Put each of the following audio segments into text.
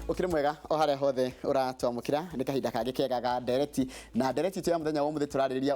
Ũkĩrĩ mwega o harĩa hothe ũratwamũkĩra, nĩ kahinda kangĩ kega ga ndereti, na ndereti itũ ya mũthenya wa ũmũthĩ tũrarĩrĩria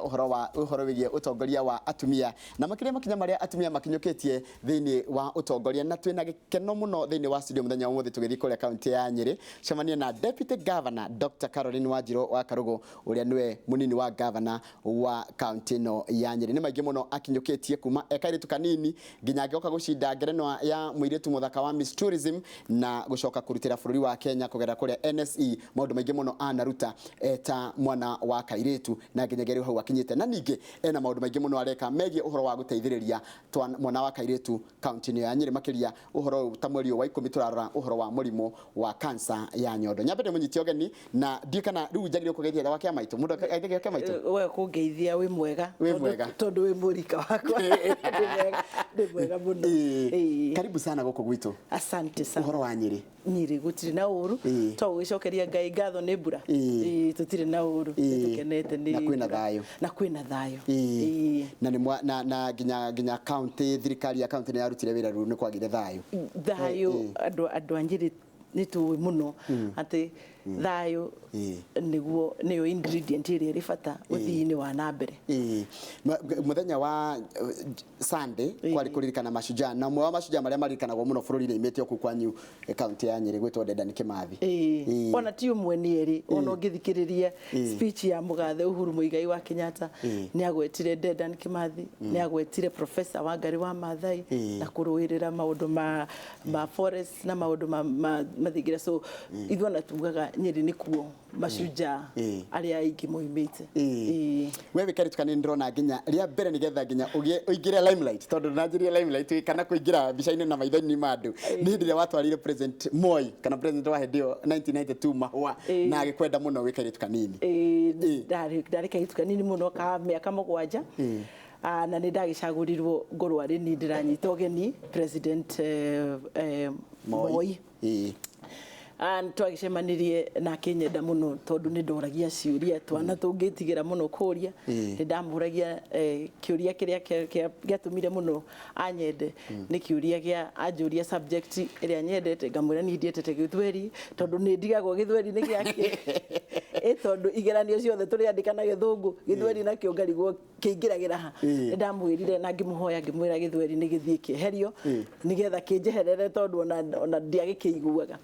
ũhoro wĩgiĩ ũtongoria wa atumia na makĩria makinya marĩa atumia makinyũkĩtie thĩinĩ wa ũtongoria. Na twĩna gĩkeno mũno thĩinĩ wa studio mũthenya wa ũmũthĩ tũgĩthiĩ kũrĩa kaunti ya Nyĩrĩ cemanie na Deputy Governor Dr. Caroline Wanjirũ wa Karũgũ, ũrĩa nĩwe mũnini wa governor wa kaunti ĩno ya Nyĩrĩ. Nĩ maingĩ mũno akinyũkĩtie kuma e kairĩtu kanini nginya angĩgoka gũcinda ngerenwa ya mũirĩtu mũthaka wa Miss Tourism na gũcoka kũrutĩra bũrũri wa Kenya kũgerera kũrĩa NSE. Maũndũ maingĩ mũno anaruta eta mwana wa kairĩtu na nginyagia rĩu hau akinyĩte, na ningĩ ena maũndũ maingĩ mũno areka megiĩ ũhoro wa gũteithĩrĩria mwana wa kairĩtu kaunti-inĩ ya Nyĩrĩ, makĩria ũhoro ũyũ ta mweri ũyũ wa 10 tũrarora ũhoro wa mũrimũ wa kansa ya nyondo. Nyambe ndĩmũnyite ũgeni, na ndiũĩ kana rĩu njagĩrĩirwo kũgeithia gwa kĩa maitũ, mũndũ ageithia kĩa maitũ. We kũngeithia wĩ mwega. Wĩ mwega. Tondũ wĩ mũrika wakwa. Ndĩ mwega, ndĩ mwega mũno. Ĩĩ. Karibu sana gũkũ gwitũ. Asante sana. Ũhoro wa Nyĩrĩ? Nyĩrĩ gũtirĩ na ũru. To gũgĩcokeria Ngai ngatho nĩ mbura. Ĩĩ, tũtirĩ na ũru. Nĩtũkenete nĩ Na kwĩna mbura. Thayũ. Na kwĩna thayũ. Ĩĩ. Na nĩ mwa, na nginya county, thirikari ya county nĩ yarutire wĩra, rĩu nĩ kwagĩire thayũ. Thayũ, andũ a Nyĩrĩ nĩ tũĩ mũno atĩ thayũ nĩguo nĩyo ingredient ĩrĩa ĩrĩ bata ũthii-inĩ wa na mbere. Ĩĩ. Mũthenya wa Sunday kwarĩ kũririkana mashujaa, na ũmwe wa mashujaa marĩa maririkanagwo mũno bũrũri-inĩ imĩte o kũu kwanyu kaunti ya Nyĩrĩ, gwĩtwo Dedan Kimathi. Ĩĩ. Ona ti ũmwe, nĩ erĩ. Ona ũngĩthikĩrĩria speech ya mũgathe Uhuru Muigai wa Kenyatta, nĩ agwetire Dedan Kimathi, nĩ agwetire Professor Wangari wa Maathai na kũrũĩrĩra maũndũ ma forest na maũndũ ma mathingira. So ithuĩ ona tugaga Nyĩrĩ nĩkuo mashujaa arĩa aingĩ moimĩte. Ĩĩ. We wĩ kairĩtu kanini, ndĩrona nginya rĩa mbere nĩgetha nginya ũgĩe ũingĩre limelight, tondũ ndũnanjĩrire limelight kana kũingĩra mbica-inĩ na maitho-inĩ ma andũ nĩ hĩndĩ ĩrĩa watwarire President Moi, kana president wa hĩndĩ ĩyo 1992 mahũa, na agĩkwenda mũno wĩ kairĩtu kanini. Ĩĩ, ndarĩ kairĩtu kanini mũno ka mĩaka 7. Ah, na nĩ ndagĩcagũrirwo ngorwo arĩ niĩ ndĩranyita ũgeni President Moi. Ah, nĩ twagĩcemanirie na akĩnyenda mũno tondũ nĩ ndoragia ciũria twana tũngĩtigĩra mũno kũria. Nĩ ndamũragia kĩũria kĩrĩa gĩatũmire mũno anyende nĩ kĩũria gĩa anjũria subject ĩrĩa nyendete, ngamwĩra niĩ ndiendete gĩthweri tondũ nĩ ndigagwo gĩthweri nĩ gĩakĩ, ĩ tondũ igeranio ciothe tũrĩandĩka na gĩthũngũ, gĩthweri nakĩo ngarigwo kĩingĩragĩra ha. Nĩ ndamwĩrire na ngĩmũhoya, ngĩmwĩra gĩthweri nĩ gĩthiĩ kĩeherio nĩgetha kĩnjeherere tondũ ona ndiagĩkĩiguaga.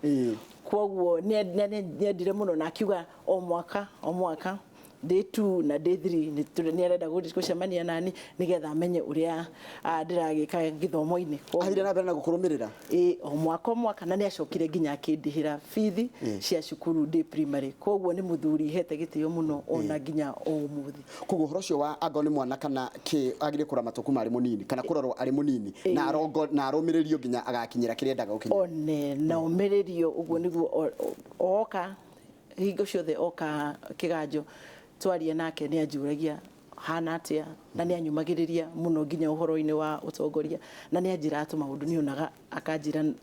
Koguo nĩendire mũno na akiuga o mwaka o mwaka, day 2 na day 3, nĩ arenda gũcemania nani nĩgetha amenye ũrĩa ndĩragĩka gĩthomo-inĩ. Athire na mbere na gũkũrũmĩrĩra? Ĩĩ, o mwaka o mwaka, na nĩ acokire nginya akĩndĩhĩra bithi cia cukuru ndĩ primary. Koguo nĩ mũthuri hete gĩtĩo mũno ona nginya o ũmũthĩ. Koguo ũhoro ũcio wa angorwo nĩ mwana kana kĩ, agĩrĩire kũramatwo kuma arĩ mũnini kana kũrorwo arĩ mũnini na arongo na arũmĩrĩrio nginya agakinyĩra kĩrĩa endaga gũkinyĩra. One na ũmĩrĩrio, ũguo nĩguo oka hingo ciothe oka kĩganjo twaria nake nĩ anjũragia hana atĩa, na nĩ anyumagĩrĩria mũno nginya ũhoro-inĩ wa ũtongoria, na nĩ anjĩraga tũmaũndũ nĩ onaga, akanjĩra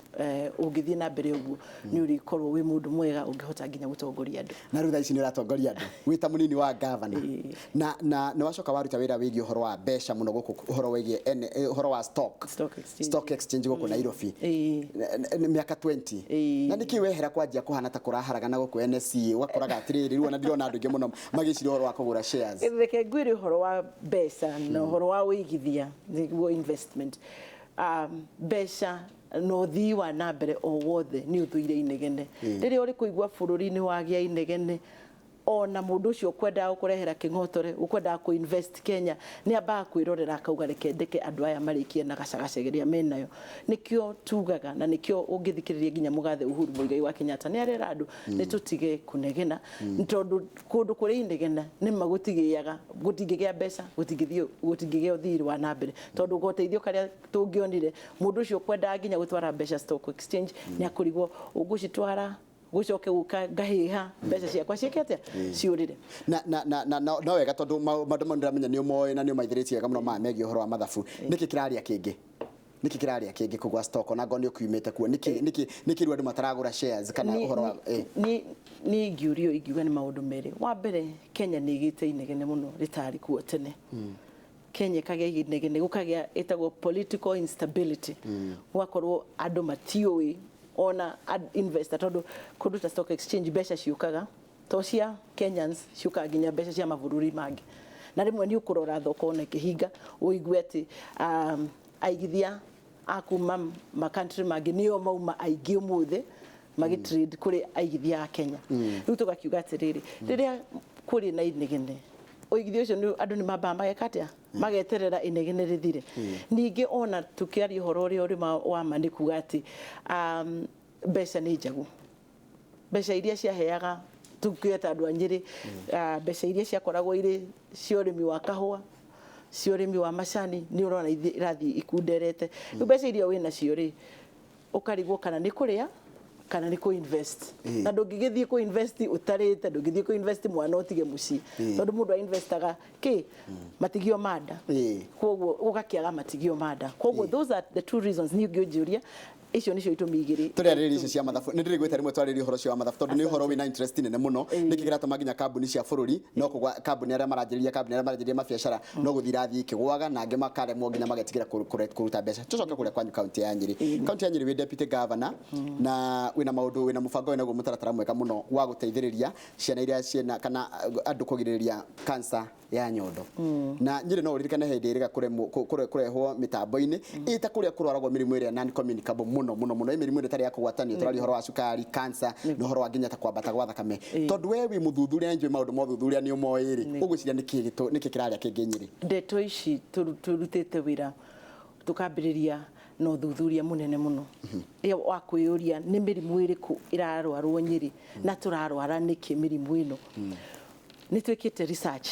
ũngĩthiĩ na mbere ũguo nĩ ũrĩkorwo wĩ mũndũ mwega ũngĩhota nginya gũtongoria andũ. Na rĩu thaa ici nĩ ũratongoria andũ wĩ ta mũnini wa gavana, na nĩ wacoka waruta wĩra wĩgiĩ ũhoro wa mbeca mũno gũkũ, ũhoro wĩgiĩ ũhoro wa stock Stock exchange. Stock exchange gũkũ Nairobi mĩaka 20. Na nĩkĩ wehera kwanjia kũhana ta kũraharagana gũkũ NSE, ũgakoraga atĩrĩrĩ, rĩu ona ndirona andũ aingĩ mũno magĩciria ũhoro wa kũgũra shares? Reke ngwĩre ũhoro wa mbeca na ũhoro wa ũigithia, nĩguo investment. Mbeca na ũthii wa na mbere o wothe nĩ ũthũire inegene. Rĩrĩa ũrĩ kũigua bũrũri nĩ wagĩa inegene, ona mũndũ ũcio ũkwendaga gũkũrehera kĩng'otore, ũkwendaga kũ invest Kenya, nĩ ambaga kwĩrorera akauga reke ndeke andũ aya marĩkie na gacagaca ĩrĩa menayo. Nĩkĩo tugaga, na nĩkĩo ũngĩthikĩrĩria nginya mũgathe Uhuru Muigai wa Kenyatta nĩ arera andũ nĩ tũtige kũnegena, tondũ kũndũ kũrĩ inegena nĩma gũtigĩaga, gũtingĩgĩa mbeca, gũtingĩthiĩ, gũtingĩgĩa ũthii wa na mbere, tondũ goteithio karĩa tũngĩonire, mũndũ ũcio ũkwendaga nginya gũtwara mbeca stock exchange nĩ akũrigwo ũgũcitwara gũcoke gũka ngahĩha mbeca ciakwa ciĩke atĩa, ciũrĩre. Na no wega tondũ maũndũ mau ndĩramenya nĩ ũmoĩ na nĩ ũmaithĩrĩtie wega mũno maya megiĩ ũhoro wa mathabu. Nĩkĩ kĩrarĩa kĩngĩ? Nĩkĩ kĩrarĩa kĩngĩ kũgwa stock, ona ngorwo nĩ ũkiumĩte kuo? Nĩkĩ rĩu andũ mataragũra shares kana ũhoro wa Niĩ ingĩũrio ingiuga nĩ maũndũ merĩ. Wa mbere, Kenya nĩ ĩgĩte inegene mũno rĩtarĩ kuo tene. Kenya ĩkagĩa inegene, gũkagĩa ĩtagwo political instability, gũgakorwo andũ matiũĩ. Ona investor, tondũ kũndũ ta stock exchange mbeca ciũkaga to cia Kenyans, ciũkaga nginya mbeca cia mabũrũri mangĩ, na rĩmwe nĩ ũkũrora thoko ona ĩkĩhinga, ũigue atĩ aigithia a kuma ma country mangĩ nĩo mauma aingĩ ũmũthĩ magĩtrade kũrĩ aigithia a Kenya. Rĩu tũgakiuga atĩrĩrĩ, rĩrĩa kũrĩ na inegene, ũigithia ũcio andũ nĩ mambaga mageka atĩa? Mageterera inegene rĩthire. Ningĩ ona tũkĩaria ũhoro ũrĩa ũrĩ wa ma, nĩ kuga atĩ mbeca nĩ njagu. Mbeca iria ciaheaga, tukieta andũ a Nyĩrĩ, mbeca iria ciakoragwo irĩ cia ũrĩmi wa kahũa, cia ũrĩmi wa macani, nĩ ũrona irathiĩ ikunderete. Rĩu mbeca iria wĩ nacio rĩ, ũkarigwo kana nĩ kũrĩa kana nĩ kũ-invest. Na ndũngĩgĩthiĩ kũ-invest ũtarĩte, ndũngĩthiĩ kũ-invest mwana ũtige mũciĩ, tondũ mũndũ ainvestaga kĩ matigio manda. Koguo ũgakĩaga matigio manda. Koguo those are the two reasons niĩ ũngĩnjũria, icio nĩcio itũmi igĩrĩ. Tũrĩarĩrĩria icio cia mathabu. Nĩ ndĩrĩgwĩte rĩmwe twarĩrie ũhoro ũcio wa mathabu, tondũ nĩ ũhoro wĩna interest nene mũno. Nĩkĩ kĩratũma nginya kambuni cia bũrũri no kũgwa, kambuni arĩa maranjĩrĩria, kambuni arĩa maranjĩrĩria mabiacara no gũthiĩ irathiĩ ikĩgwaga, na angĩ makaremwo nginya magetigĩra kũruta mbeca. Tũcoke kũrĩa kwanyu kaunti ya Nyĩrĩ. Kaunti ya Nyĩrĩ wĩ deputy governor na wĩna maũndũ, wĩna mũbango wĩnaguo, mũtaratara mwega mũno wa gũteithĩrĩria ciana iria ciĩna kana andũ kũgirĩrĩria cancer ya nyondo. Na Nyĩrĩ no ũririkane hĩndĩ ĩrĩa kũrehwo mĩtambo-inĩ ĩta kũrĩa kũrwaragwo mĩrimũ ĩrĩa non communicable mũno mũno mũno, ĩ mĩrimũ ĩrĩa ĩtarĩ ya kũgwatanio. Tũraria ũhoro wa cukari, cancer, na ũhoro wa nginya ta kwambata gwa thakame. Tondũ we wĩ mũthuthuria na njũĩ maũndũ ma ũthuthuria nĩ ũmoĩ rĩ, ũgwĩciria nĩkĩ kĩrarĩa kĩngĩ Nyĩrĩ? Ndeto ici tũrutĩte wĩra, tũkambĩrĩria na ũthuthuria mũnene mũno wa kwĩyũria nĩ mĩrimũ ĩrĩkũ ĩrarwarwo Nyĩrĩ na tũrarwara nĩkĩ mĩrimũ ĩno. Nĩ twĩkĩte research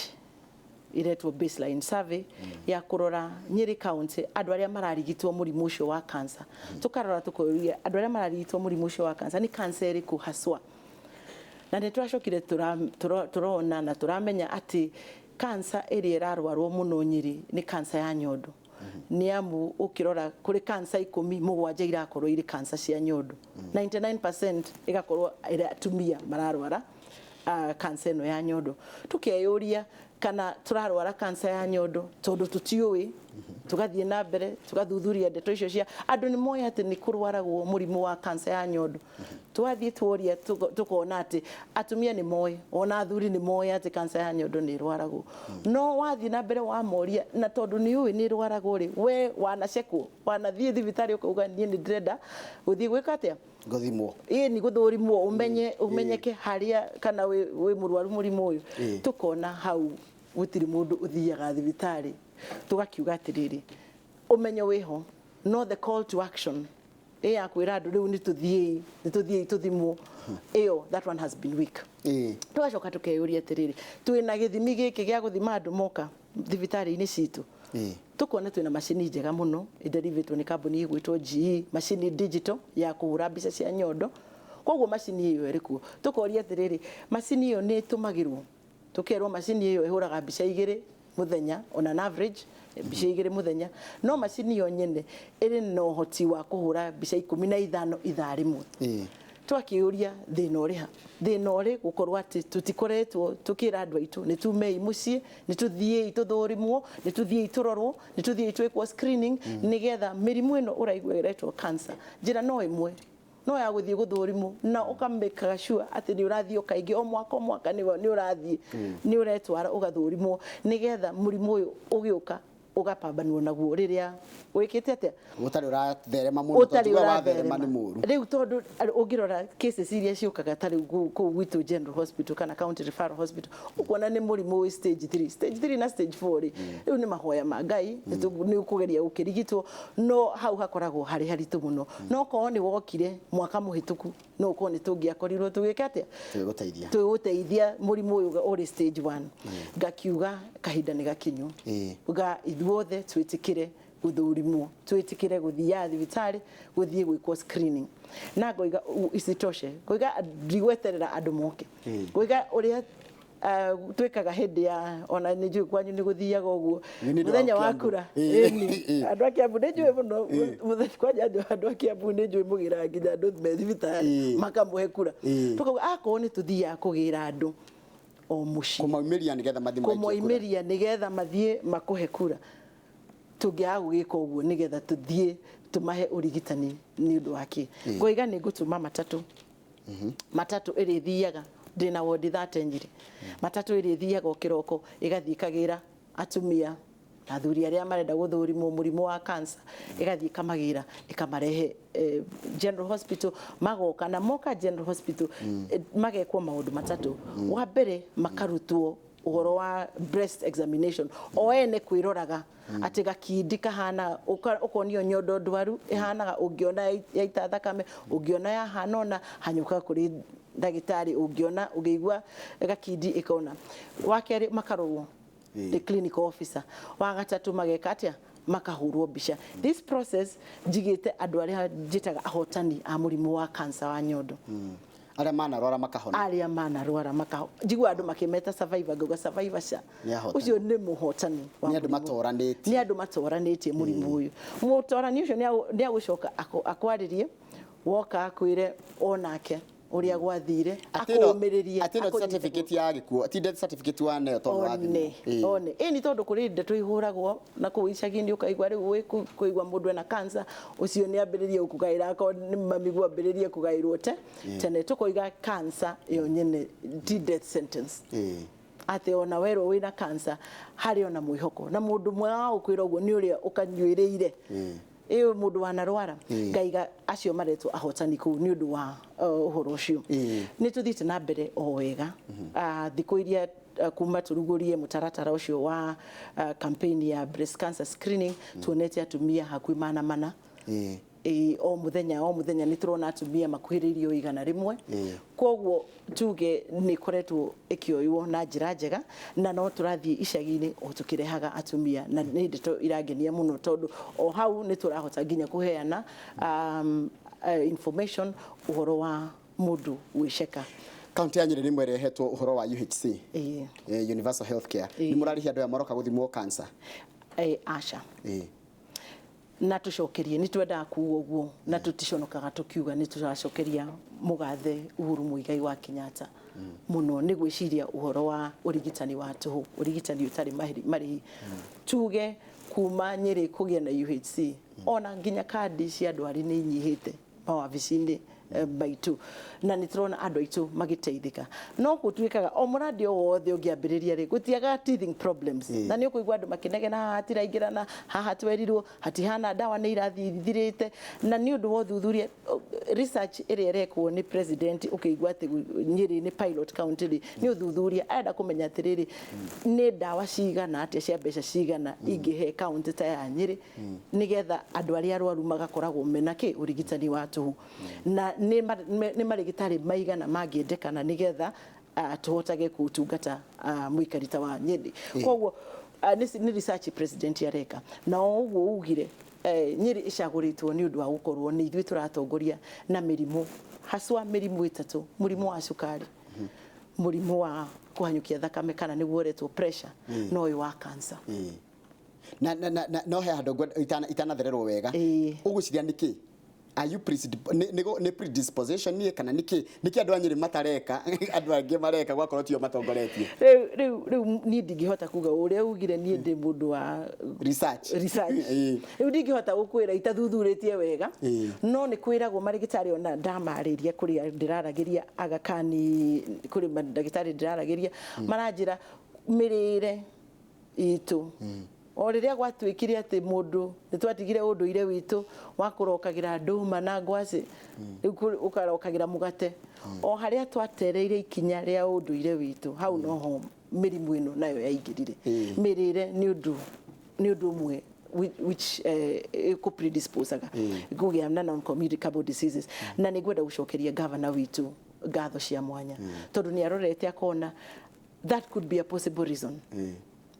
iretwo baseline survey ya kũrora Nyĩrĩ County andũ arĩa mararigitwo mũrimũ ũcio wa cancer. Tũkarora tũkoria andũ arĩa mararigitwo mũrimũ ũcio wa cancer, nĩ cancer ĩrĩkũ haswa? Na nĩ tũracokire tũrona na tũramenya atĩ cancer ĩrĩa ĩrarwarwo mũno Nyĩrĩ nĩ cancer ya nyondo, nĩ amu ũkĩrora kũrĩ cancer 10, mũgwanja irakorwo irĩ cancer cia nyondo, 99% ĩgakorwo ĩrĩa atumia mararwara cancer ĩno ya nyondo. Tũkeyũria kana tũrarwara cancer ya nyondo tondũ tũtiũĩ. Tũgathiĩ na mbere tũgathuthuria ndeto icio cia andũ nĩ moĩ atĩ nĩ kũrwaragwo mũrimũ wa cancer ya nyondo. Twathiĩ tuoria, tũkona atĩ atumia nĩ moĩ, ona athuri nĩ moĩ atĩ cancer ya nyondo nĩ ĩrwaragwo. No wathiĩ na mbere wamoria, na tondũ nĩ ũĩ nĩ ĩrwaragwo rĩ, we wanacekwo, wanathiĩ thibitarĩ ũkauga niĩ nĩ ndĩrenda gũthiĩ gwĩka atĩa? Gũthimwo. Ĩĩ, nĩ gũthũrimwo ũmenye, ũmenyeke harĩa kana wĩ mũrwaru mũrimũ ũyũ. Tũkona hau gũtirĩ mũndũ ũthiaga thibitarĩ. Tũgakiuga atĩrĩrĩ, ũmenyo wĩho, no the call to action ĩ ya kwĩra andũ rĩu nĩ tũthiĩi tũthimwo ĩyo, that one has been weak. Tũgacoka tũkeyũria atĩrĩrĩ, twĩna gĩthimi gĩkĩ gĩa gũthima andũ moka thibitarĩ-inĩ citũ? Tukona twĩna macini njega mũno ĩderivĩtwo nĩ kambuni ĩgwĩtwo GE, macini digital ya kũhũra mbica cia nyondo. Koguo macini ĩyo ĩrĩ kuo. Tũkoria atĩrĩrĩ, macini ĩyo nĩ ĩtũmagĩrwo? Tũkerwo macini ĩyo ĩhũraga mbica 2 mũthenya, on an average mbica 2 mũthenya, no macini ĩyo nyene ĩrĩ na ũhoti wa kũhũra mbica 15 ithaa rĩmwe. Twakĩũria thĩna ũrĩ ha? Thĩna ũrĩ gũkorwo atĩ tũtikoretwo tũkĩra andũ aitũ nĩ tumei mũciĩ, nĩ tũthiĩi tũthũrimwo, nĩ tũthiĩi tũrorwo, nĩ tũthiĩi twĩkwo screening, nĩgetha mĩrimũ ĩno ũraigua ĩretwo cancer, njĩra no ĩmwe, no ya gũthiĩ gũthũrimwo na ũkamĩkaga sure atĩ nĩ ũrathiĩ o kaingĩ, o mwaka o mwaka, nĩ ũrathiĩ, nĩ ũretwara ũgathũrimwo, nĩgetha mũrimũ ũyũ ũgĩũka ũgapambanwo naguo rĩrĩa wĩkĩte atĩa? Ũtarĩ ũratherema mũno, tondũ ũtarĩ tuga watherema ũratherema. Nĩ mũru. Rĩu tondũ ũngĩrora cases iria ciũkaga ta rĩu kũu gwitũ General Hospital kana County Referral Hospital, ũkuona nĩ mũrimũ wĩ stage 3, stage 3 na stage 4 rĩ, rĩu nĩ mahoya ma Ngai, nĩ ũkũgeria gũkĩrigitwo, no hau hakoragwo harĩ haritũ mũno. No korwo nĩ wokire mwaka mũhĩtũku, no ũkorwo nĩ tũngĩakorirwo tũgĩka atĩa? Tũgĩgũteithia. Tũgĩgũteithia mũrimũ ũyũ ũrĩ stage 1. Ngakiuga kahinda nĩ gakinyu ga ithuothe twĩtĩkĩre gũthũrimwo, twĩtĩkĩre gũthiaga thibitarĩ, gũthiĩ gwĩkwo screening. Na ngoiga isitoshe, ngoiga ndigweterera andũ moke, ngoiga ũrĩa twĩkaga hĩndĩ ya, ona nĩ njũĩ kwanyu nĩ gũthiaga ũguo, Nĩ nĩ mũthenya wa wa Kiambu. kura. Ĩni, andũ a Kiambu nĩ njũĩ mũno. Mũthenya kwanja andũ a Kiambu nĩ njũĩ mũgĩraga nginya andũ me thibitarĩ makamũhe kura. Tũkauga akorwo nĩ tũthiaga kũgĩra andũ o mũciĩ, kũmaumĩria nĩgetha mathiĩ maikie kura. Kũmoimĩria nĩgetha mathiĩ makũhe kura, tũngĩaga gũgĩka ũguo nĩgetha tũthiĩ. Tũmahe ũrigitani nĩ ũndũ wa kĩ? Ngoiga nĩ ngũtũma matatũ. Matatũ ĩrĩthiaga, ndĩna wondi 30 Nyĩrĩ. Matatũ ĩrĩthiaga o kĩroko, ĩgathiĩ ĩkagĩra atumia na athuri arĩa marenda gũthũrimwo mũrimũ wa cancer, ĩgathiĩ ĩkamagĩra, ĩkamarehe General Hospital. Magoka, na moka General Hospital, magekwo maũndũ matatũ. Wa mbere, makarutwo ũhoro wa breast examination, o ene kwĩroraga atĩ gakindi kahana, ũkonio nyondo ndwaru ĩhanaga, ũngĩona yaita thakame, ũngĩona yahana ũna, hanyũka kũrĩ ndagĩtarĩ, ũngĩona ũngĩigua gakindi ĩkona. Wa kerĩ, makarorwo the clinical officer. Wa gatatũ, mageka atĩa? Makahũrwo mbica. This process njigĩte andũ arĩa njĩtaga ahotani a mũrimũ wa cancer wa nyondo. Arĩa manarwara makahona. Arĩa manarwara makaho, njigua andũ makĩmeta survivor, ngauga survivor ca. Nĩ ahotani. Ũcio nĩ mũhotani wa Nĩ andũ mũrimũ. Matoranĩtie. Nĩ andũ matoranĩtie mũrimũ ũyũ. Mũtorani ũcio nĩ agũcoka akwarĩrie, woka akwĩre onake ũrĩa gwathire, akũũmĩrĩrie. Atĩ ĩno ti certificate ya gĩkuũ, ti death certificate waneo tondũ wathimwo. One one ĩni, tondũ kũrĩ ndeto ihũragwo na kũu icagi-inĩ, ũkaigua rĩu kũigua mũndũ ena cancer, ũcio nĩ ambĩrĩrie gũkũgaĩra, akorwo nĩ mami ambĩrĩrie kũgaĩrwo te tene. Tũkoiga cancer yo nyene ti death sentence, atĩ ona werwo wĩna cancer, harĩ ona mwĩhoko, na mũndũ mwega wa gũkwĩra ũguo nĩ ũrĩa ũkanyuĩrĩire ĩyo mũndũ wanarwara. Ngaiga acio maretwo ahotani kũu nĩ ũndũ wa ũhoro ũcio. Nĩ tũthiĩte na mbere o wega. Thikũ iria kuma tũrugũrie mũtaratara ũcio wa campaign ya breast cancer screening, tuonete atumia hakuhĩ 400. Ĩ, o mũthenya o mũthenya nĩ tũrona atumia makuhĩrĩirio 100. Koguo tuge nĩ ĩkoretwo ĩkĩoywo na njĩra njega, na no tũrathiĩ icagi-inĩ o tũkĩrehaga atumia, na nĩ ndeto irangenia mũno, tondũ o hau nĩ tũrahota nginya kũheana information ũhoro wa mũndũ gwĩceka. Kaunti ya Nyĩrĩ nĩ mwerehetwo ũhoro wa UHC, Universal Health Care. Nĩ mũrarĩhia andũ aya maroka gũthimwo cancer? Aca. Na tũcokerie, nĩ twendaga kuga ũguo na tũticonokaga tũkiuga nĩ tũracokeria mũgathe Uhuru Muigai wa Kenyatta mũno nĩ gwĩciria ũhoro wa ũrigitani wa tũhũ, ũrigitani ũtarĩ marĩhi. Tuge kuma Nyĩrĩ kũgĩa na UHC, ona nginya kandi cia ndwari nĩ inyihĩte mawabici-inĩ maitũ, na nĩ tũrona andũ aitũ magĩteithĩka. No gũtuĩkaga o mũrandi o wothe ũngĩambĩrĩria rĩ, gũtiagaga teething problems, na nĩ ũkũigua andũ makĩnegena, haha hatiraingĩrana, haha twerirwo hatihana, ndawa nĩ irathiĩ ithirĩte. Na nĩ ũndũ wa ũthuthuria, research ĩrĩa ĩrekwo nĩ president, ũkĩigua atĩ Nyĩrĩ nĩ pilot county rĩ, nĩ ũthuthuria arenda kũmenya atĩrĩrĩ, nĩ ndawa cigana atĩa cia mbeca cigana ingĩhe kaunti ta ya Nyĩrĩ, nĩgetha andũ arĩa arwaru magakoragwo mena kĩ ũrigitani wa tũhũ, na nĩ marĩgĩtarĩ maigana mangĩendekana nĩgetha tũhotage gũtungata mũikari ta wa Nyĩrĩ. Koguo nĩ research president areka. Na o ũguo ugire, Nyĩrĩ ĩcagũrĩtwo nĩ ũndũ wa gũkorwo nĩ ithuĩ tũratongoria na mĩrimũ, haswa mĩrimũ ĩtatũ: mũrimũ wa cukari, mũrimũ wa kũhanyũkia thakame kana nĩguo ũretwo pressure, na ũyũ wa cancer. Na no he handũ ngwenda itanathererwo wega. Ũgwĩciria nĩkĩ? Are you nĩ predisposition niĩ, kana nĩkĩ andũ a Nyĩrĩ matareka andũ angĩ mareka, gwakorwo tio matongoretie? Rĩu niĩ ndingĩhota kuga ũrĩa ugire, niĩ ndĩ mũndũ wa research. Research. Rĩu ndingĩhota gũkwĩra itathuthuthurĩtie wega. No nĩ kwĩragwo marĩgĩtarĩ, ona ndamarĩria kũrĩa ndĩraragĩria Aga Khan, kũrĩ mandagĩtarĩ ndĩraragĩria, maranjĩra mĩrĩre itũ, o rĩrĩa gwatuĩkire atĩ mũndũ nĩ twatigire ũndũire witũ wa kũrokagĩra ndũma na ngwacĩ, rĩu ũkarokagĩra mũgate, o harĩa twatereire ikinya rĩa ũndũire witũ, hau noho mĩrimũ ĩno nayo yaingĩrire. Mĩrĩre nĩ ũndũ ũmwe which ĩkũ-predisposaga kũgĩa na non-communicable diseases. Na nĩ ngwenda gũcokeria gavana witũ ngatho cia mwanya, tondũ nĩ arorete akona that could be a possible reason,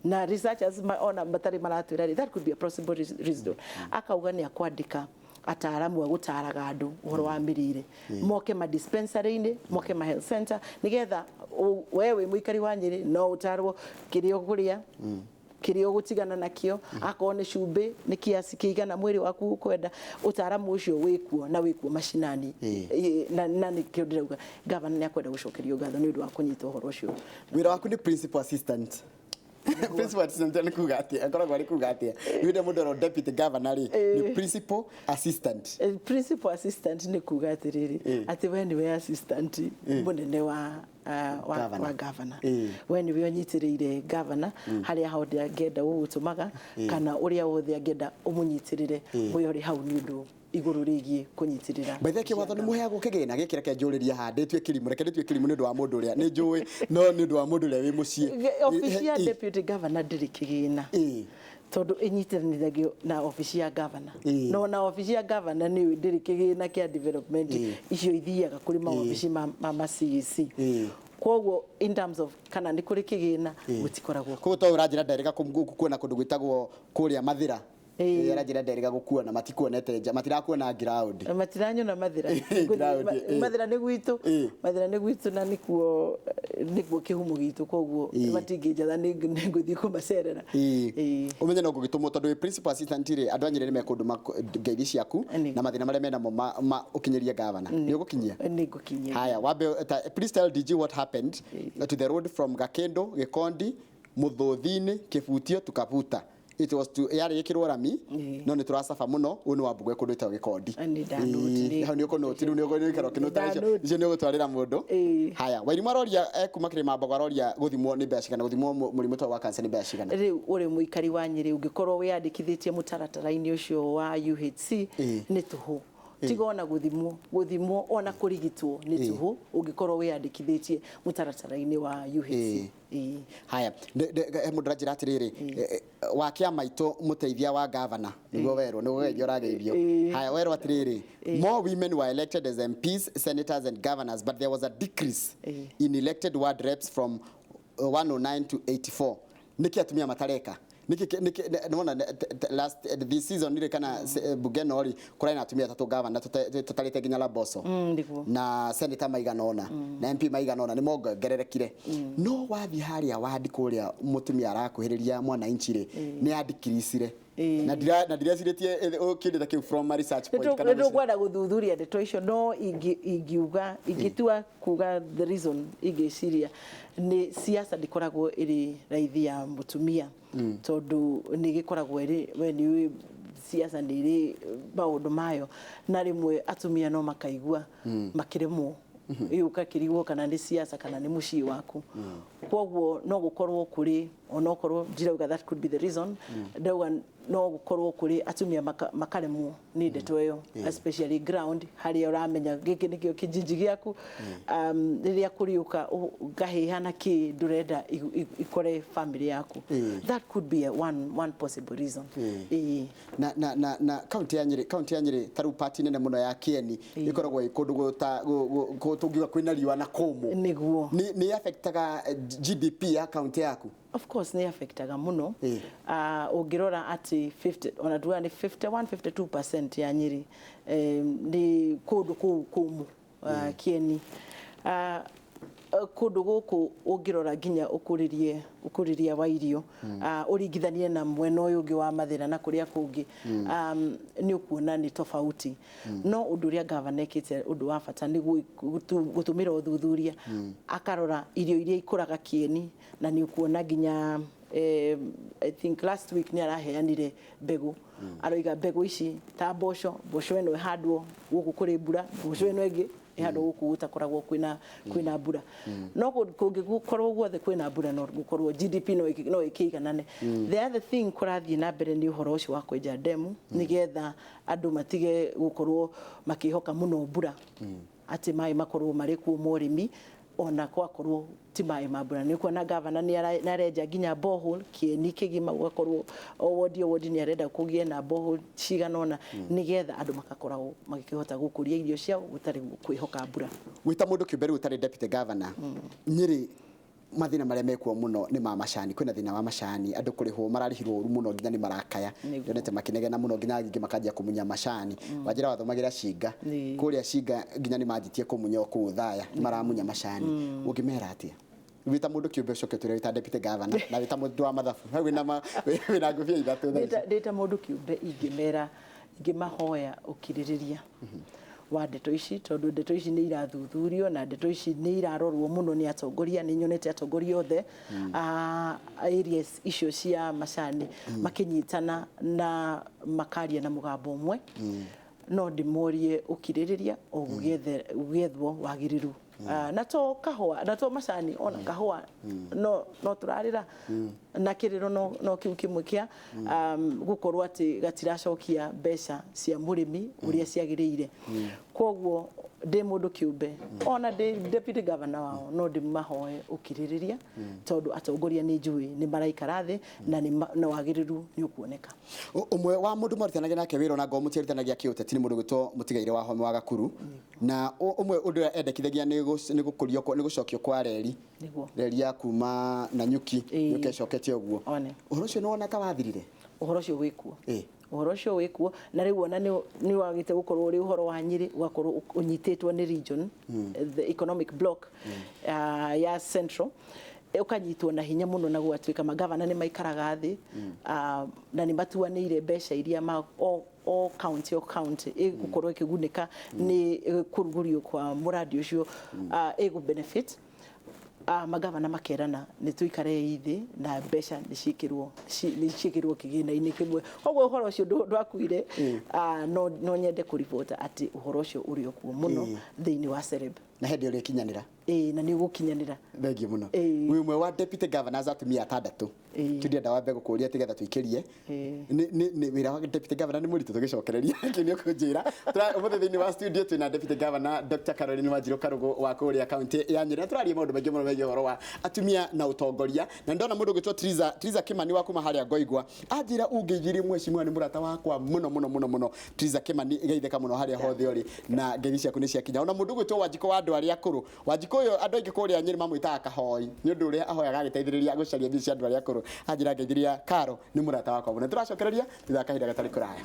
na researchers ona matarĩ maratwĩra rĩ, that could be a possible reason. Akauga nĩ akwandĩka ataaramu a gũtaraga andũ ũhoro wa mĩrĩre, moke ma dispensary-inĩ, moke ma health center, nĩgetha we wĩ mũikari wa Nyĩrĩ no ũtarwo kĩrĩa ũkũrĩa, kĩrĩa ũgũtigana nakĩo, akorwo nĩ cumbĩ nĩ kiasi kĩigana mwĩrĩ waku ũkwenda. Ũtaaramu ũcio wĩkuo na wĩkuo macinani. Na nĩkĩo ndĩrauga gavana nĩ akwenda gũcokerio ngatho nĩ ũndũ wa kũnyita ũhoro ũcio. Wĩra waku nĩ principal assistant. Principal assistant nĩ kuga atĩa? Akoragwo arĩ kuga atĩa? Nĩ mũndũ aro deputy governor rĩ, nĩ principal assistant. Principal assistant nĩ kuga atĩrĩrĩ, atĩ we nĩwe assistant mũnene wa Governor. Wa governor. We nĩwe ũnyitĩrĩire governor harĩa hothe angĩenda gũgũtũmaga, kana ũrĩa wothe angĩenda ũmũnyitĩrĩre, we ũrĩ hau nĩ ũndũ igũrũ rĩgiĩ kũnyitĩrĩra. By the way, kĩwatho nĩ mũheagwo kĩgĩna gĩkĩ? Reke njũrĩrie haha, ndĩtue kĩrimũ, reke ndĩtue kĩrimũ nĩ ũndũ wa mũndũ ũrĩa nĩ njũĩ, no nĩ ũndũ wa mũndũ ũrĩa wĩ mũciĩ. Obici ya deputy governor ndĩrĩ kĩgĩna, tondũ ĩnyitanithagio na obici ya governor. No na obici ya governor nĩ ndĩrĩ kĩgĩna kĩa development. Icio ithiaga kũrĩ maobici ma CEC. Koguo in terms of kana nĩ kũrĩ kĩgĩna, gũtikoragwo. Koguo to ũranjĩra nderega kuona kũndũ gwĩtagwo kũrĩa Mathĩra. Aranjĩra nderega gũkuona, matikuonete nja, matirakuona ground. Matiranyona Mathĩra. Ground, ĩĩ. Mathĩra nĩ gwitũ. Mathĩra nĩ gwitũ na nĩkuo kĩhumo gitũ, koguo matingĩnjatha, nĩ ngũthiĩ kũmacerera. Ũmenye no ngũgĩtũmwo tondũ wĩ principal assistant rĩ, andũ a Nyĩrĩ nĩ mekũndũ ngeithi ciaku na mathĩna marĩa menamo ũkinyĩrie gavana. Nĩ ũgũkinyia? Nĩ ngũkinyia. Haya, wambe please tell DG what happened to the road from Gakendo, Gikondi, Muthuthini, Kibutio to Kabuta. It was to yarĩ ĩkĩrwo rami, no nĩ tũracaba mũno. Ũyũ nĩ wa Mbugwe kũndũ ĩtagwo Gĩkondi. Nĩ ndanoti. Hau nĩ ũkũnoti rĩu, nĩ ũgũikara ũkĩnota icio. Nĩ ndanoti. Icio nĩ ũgũtwarĩra mũndũ. Haya, Wairimũ aroria, kuma Kĩrĩma Mbogo, aroria gũthimwo nĩ mbeca cigana, gũthimwo mũrimũ ta wa cancer nĩ mbeca cigana? Rĩu ũrĩ mũikari wa Nyĩrĩ, ũngĩkorwo wĩyandĩkithĩtie mũtaratara-inĩ ũcio wa UHC, nĩ tũhũ. Tiga ona gũthimwo ona kũrigitwo nĩ tũhũ ũngĩkorwo wĩyandĩkithĩtie mũtaratara-inĩ wa UHC. Haya, he mũndũ aranjĩra atĩrĩrĩ, wa kĩama itũ mũteithia wa gavana nĩguo werwo nĩ gũgeithio ũrageithio. Haya, werwo atĩrĩrĩ, more women were elected as MPs, senators and governors, but there was a decrease in elected ward reps from 109 to 84. Nĩkĩ atumia matareka? Nĩkĩ nĩwona last this season rĩ, kana bunge ĩno rĩ, kũrarĩ na atumia atatũ gavana, tũtarĩte nginya Laboso, Nĩguo. na senator maigana ũna na MP maigana ũna nĩ mongererekire, no wathiĩ harĩa wandi kũrĩa mũtumia arakuhĩrĩria mwananchi rĩ, nĩ andikirisire. Na ndirecirĩtie kĩndũ ta kĩu from a research point kana Nĩ tũkwenda gũthuthuria ndeto icio, no ingiuga, ingĩtua kuga the reason ingĩciria nĩ siasa ndĩkoragwo ĩrĩ raithi ya mũtumia, tondũ nĩ gĩkoragwo ĩrĩ, we nĩ ũĩ siasa nĩ ĩrĩ maũndũ mayo, na rĩmwe atumia no makaigua makĩremwo, ũgakĩrigwo kana nĩ siasa kana nĩ mũciĩ waku. Koguo no gũkorwo kũrĩ, onokorwo ndirauga that could be the reason, ndauga no gũkorwo kũrĩ atumia makaremwo nĩ ndeto ĩyo, especially ground harĩa ũramenya gĩkĩ nĩkĩo kijiji gĩaku, rĩrĩa kũriũka ngahĩha na kĩ ndũrenda ikore family yaku. That could be a one possible reason. Na kaunti ya Nyĩrĩ ta rĩu party nene mũno ya Kieni ĩkoragwo ĩ kũndũ tũngiuga kwĩna riũa na kũmũ. Nĩguo. Nĩ affectaga GDP ya kaunti yaku? Of course nĩ affectaga mũno. Ũngĩrora atĩ 50, ona tuga nĩ 51 52% ya Nyĩrĩ nĩ kũndũ kũu kũmũ, Kieni, kũndũ gũkũ ũngĩrora nginya ũkũrĩria wa irio, ũringithanie na mwena ũyũ ũngĩ wa Mathĩra na kũrĩa kũngĩ, nĩ ũkuona nĩ tofauti. No ũndũ ũrĩa gavana ekĩte, ũndũ wa bata, nĩ gũtũmĩra ũthuthuria, akarora irio iria ikũraga Kieni, na nĩ ũkuona nginya I think last week nĩ araheanire mbegũ, aroiga mbegũ ici ta mboco, mboco ĩno ĩhandwo gũkũ kũrĩ mbura, mboco ĩno ĩngĩ ĩhandwo gũkũ gũtakoragwo kwĩna mbura. No kũngĩkorwo guothe kwĩna mbura, no gũkorwo GDP no ĩkĩiganane. The other thing kũrathiĩ na mbere nĩ ũhoro ũcio wa kwenja ndemu, nĩgetha andũ matige gũkorwo makĩhoka mũno mbura, atĩ maĩ makorwo marĩ kuo ma ũrĩmi ona gwakorwo ti maĩ ma mbura. Nĩ kuona gavana nĩ arenja nginya borehole Kĩeni kĩgima, gũgakorwo o wodi nĩ arenda kũgĩe na borehole cigana ũna, nĩgetha andũ magakoragwo magĩkĩhota gũkũria irio ciao gũtarĩ kwĩhoka mbura. Wĩta mũndũ kĩũmbe rĩu ũtarĩ deputy governor, Nyĩrĩ mathĩna marĩa mekuo mũno nĩ ma macani. Kwĩna thĩna wa macani, andũ kũrĩhwo mararĩhirwo ũru mũno nginya nĩ marakaya. Ndionete makĩnegena mũno nginya angĩ makanjia kũmunya macani. Wanjĩra wathomagĩra Cinga, kũrĩa Cinga nginya nĩ manjitie kũmunya o kũu Thaya, nĩ maramunya macani. Ũngĩmera atĩa wĩta mũndũ kĩũmbe, ũcoke ũtwĩre wĩta deputy governor na wĩta mũndũ wa mathabu hau wĩna ngũbia ithatũ thaa ici? Ndĩta mũndũ kĩũmbe, ingĩmera, ingĩmahoya ũkirĩrĩria. Wa ndeto ici, tondũ ndeto ici nĩ irathuthurio na ndeto ici nĩ irarorwo mũno nĩ atongoria. Nĩ nyonete atongoria othe a areas icio cia macani makĩnyitana na makaria na mũgambo ũmwe. No ndĩmorie ũkirĩrĩria o gũgĩethwo wagĩrĩru. Na to kahũa na to macani, ona kahũa no tũrarĩra na kĩrĩro no kĩu kĩmwe kĩa gũkorwo atĩ gatiracokia mbeca cia mũrĩmi ũrĩa ciagĩrĩire. Koguo ndĩ mũndũ kĩũmbe, ona ndĩ deputy governor wao, no ndĩmahoe ũkirĩrĩria, tondũ atongoria nĩ njũĩ nĩ maraikara thĩ na na wagĩrĩru nĩ ũkuoneka. Ũmwe wa mũndũ marutanagia nake wĩra, ona ngorwo mũtiarutanagia kĩũteti, nĩ mũndũ gwĩtwo Mũtigaire wa Home wa Gakuru, na ũmwe ũndũ ũrĩa endekithagia nĩ gũkũrio nĩ gũcokio kwa reri. Reri ya kuma Nanyuki yũke ĩcokete ũguo. One. Ũhoro ũcio nĩ wona ta wathirire? Ũhoro ũcio wĩkuo. Ũhoro ũcio wĩkuo, na rĩu ona nĩ wagĩte gũkorwo ũrĩ ũhoro wa Nyĩrĩ, ũgakorwo ũnyitĩtwo nĩ region, the economic block ya Central, ũkanyitwo na hinya mũno, na gũgatuĩka magavana nĩ maikaraga thĩ na nĩ matuanĩire mbeca iria ma o county, o county ĩgũkorwo ĩkĩgunĩka nĩ kũrugũrio kwa mũrandi ũcio, ĩgũ benefit. Magavana makerana nĩ tũikare thĩ na mbeca nĩ ciĩkĩrwo kĩgĩna-inĩ kĩmwe. Koguo ũhoro ũcio ndwakuire. No nyende kũribota atĩ ũhoro ũcio ũrĩ o kuo mũno thĩinĩ wa Sereb. Na hĩndĩ ũrĩkinyanĩra? Ĩĩ, na nĩ ũgũkinyanĩra. Thengiũ mũno. Ĩĩ. Wĩ ũmwe wa deputy governors atumia atandatũ. Tũndĩenda wambe gũkũria tigetha tũikĩrie. Nĩ wĩra wa deputy governor nĩ mũritũ? Tũgĩcokereria kĩu nĩ ũkũnjĩra. Ũmũthĩ thĩinĩ wa studio twĩna deputy governor Dr. Caroline Wanjiru Karugu wa kũrĩa kaunti ya Nyĩrĩ, na tũraria maũndũ maingĩ mũno megiĩ ũhoro wa atumia na ũtongoria. Na ndona mũndũ ũgwĩtwo Triza Kimani wa kuma harĩa Ngoigwa anjĩra ungeithirie mheshimiwa, nĩ mũrata wakwa mũno mũno mũno mũno. Triza Kimani, geithĩka mũno harĩa hothe ũrĩ, na ngeithi ciaku nĩ ciakinya. Ona mũndũ ũgwĩtwo Wanjikũ wa andũ arĩa akũrũ, Wanjikũ ũyũ andũ aingĩ kũrĩa Nyĩrĩ mamwĩtaga Kahoi nĩ ũndũ ũrĩa ahoyaga agĩteithĩrĩria gũcaria mbia cia andũ arĩa akũrũ. Anjĩra ngeithĩria Karo, nĩ mũrata wakwa mũno. Tũracokereria thutha wa kahinda gatarĩ kũraya.